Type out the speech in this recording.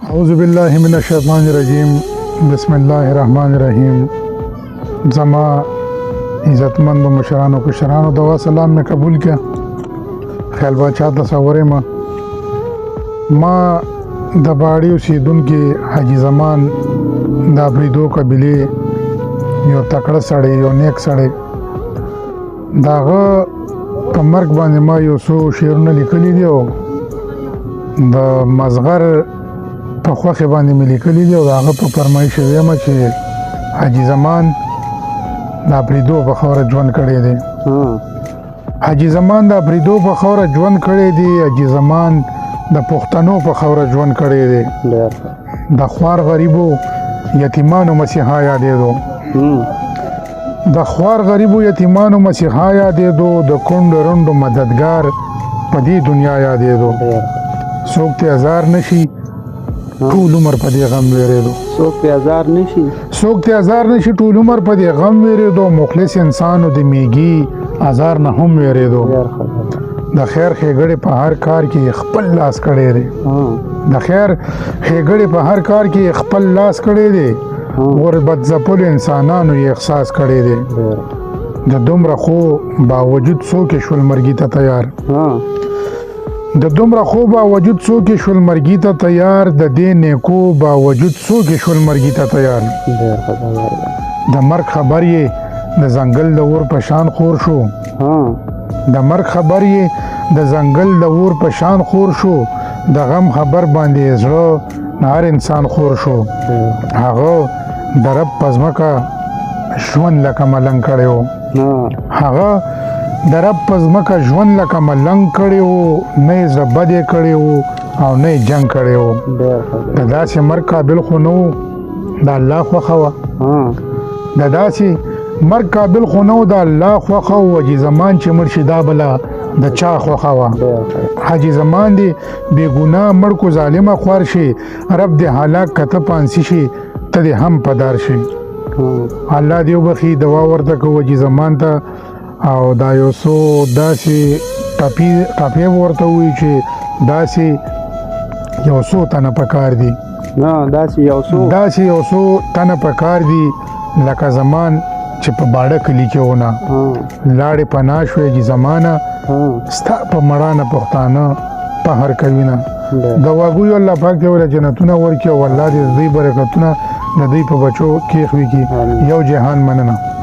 اعوذ بالله من الشیطان الرجیم، بسم الله الرحمن الرحیم۔ زما عزتمند مشرانو، کشرانو، دعا سلام مې قبول کړه۔ خیال باچا تصور ما ما د باړې اوسېدونکي حاجي زمان، د افریدو قبیلې یو تکړه سړی، یو نیک سړی، د هغه په مرګ باندې ما یو څو شعرونه لیکلي دي او د مزغر په خوښې باندې مې لیکلي دي او د هغه په فرمایش وایم چې حاجي زمان د افریدو په خاوره ژوند کړی دی۔ حاجي زمان د افریدو په خاوره ژوند کړی دی۔ حاجي زمان د پښتنو په خاوره ژوند کړی دی۔ د خوار غریبو یتیمانو مسیحا یادېدو۔ د خوار غریبو یتیمانو مسیحا یادېدو، د کونډو رنډو مددګار په دې دنیا یادېدو۔ څوک ته ازار نشي، ټول عمر په دې غم ویرېدو۔ څوک په ازار نشي۔ څوک ته ازار نشي، ټول عمر په دې غم ویرېدو۔ مخلص انسانو، د میږي ازار نه هم ویرېدو۔ د خیر ښېګړې په هر کار کې خپل لاس کړی دی۔ د خیر ښېګړې په هر کار کې خپل لاس کړی دی۔ غربت ځپلو انسانانو یې احساس کړی دی۔ د دومره خو باوجود څوک شول مرګي ته تیار۔ د دومره خو باوجود څوک شول مرګي ته تیار۔ د دې نیکو باوجود څوک شول مرګي ته تیار۔ د مرګ خبر یې د ځنګل د اور په شان خور شو۔ د مرګ خبر یې د ځنګل د اور په شان خور شو۔ د غم خبر باندې زړه هر انسان خور شو۔ هغه د رب په ځمکه ژوند لکه ملنګ کړی و۔ هغه د رب په ځمکه ژوند لکه ملنګ کړی و۔ نه یې زړه بدې کړی و او نه یې جنګ کړی و۔ د داسې مرګ قابل خو نه و، د الله خوښه وه۔ د داسې مرګ قابل خو نه و، د الله خوښه و۔ حاجي زمان چې مړ شي، دا بله د چا خوښه وه؟ حاجي زمان دی بې ګناه مړ کو، ظالمه خوار شي۔ رب دې هلاک کته پانسی شي، ته دې هم پدار شي۔ الله دې وبخي۔ دوا ورته کوو حاجي زمان ته او دا یو څو داسې ټپي ټپې ورته ووایي چې داسې یو څو تنه پکار دي۔ نه، داسې یو څو۔ داسې یو څو تنه پکار دي لکه زمان چې په باړه کلي کې ونه لاړې پناه شوې جي زمانه، ستا په مړانه پښتانه پهر کوي نه۔ د واګوی الله پاک دې ولا جنتونه ورکړي او الله دې د دوی برکتونه د دوی په بچو کېښوي کی۔ یو جهان مننه۔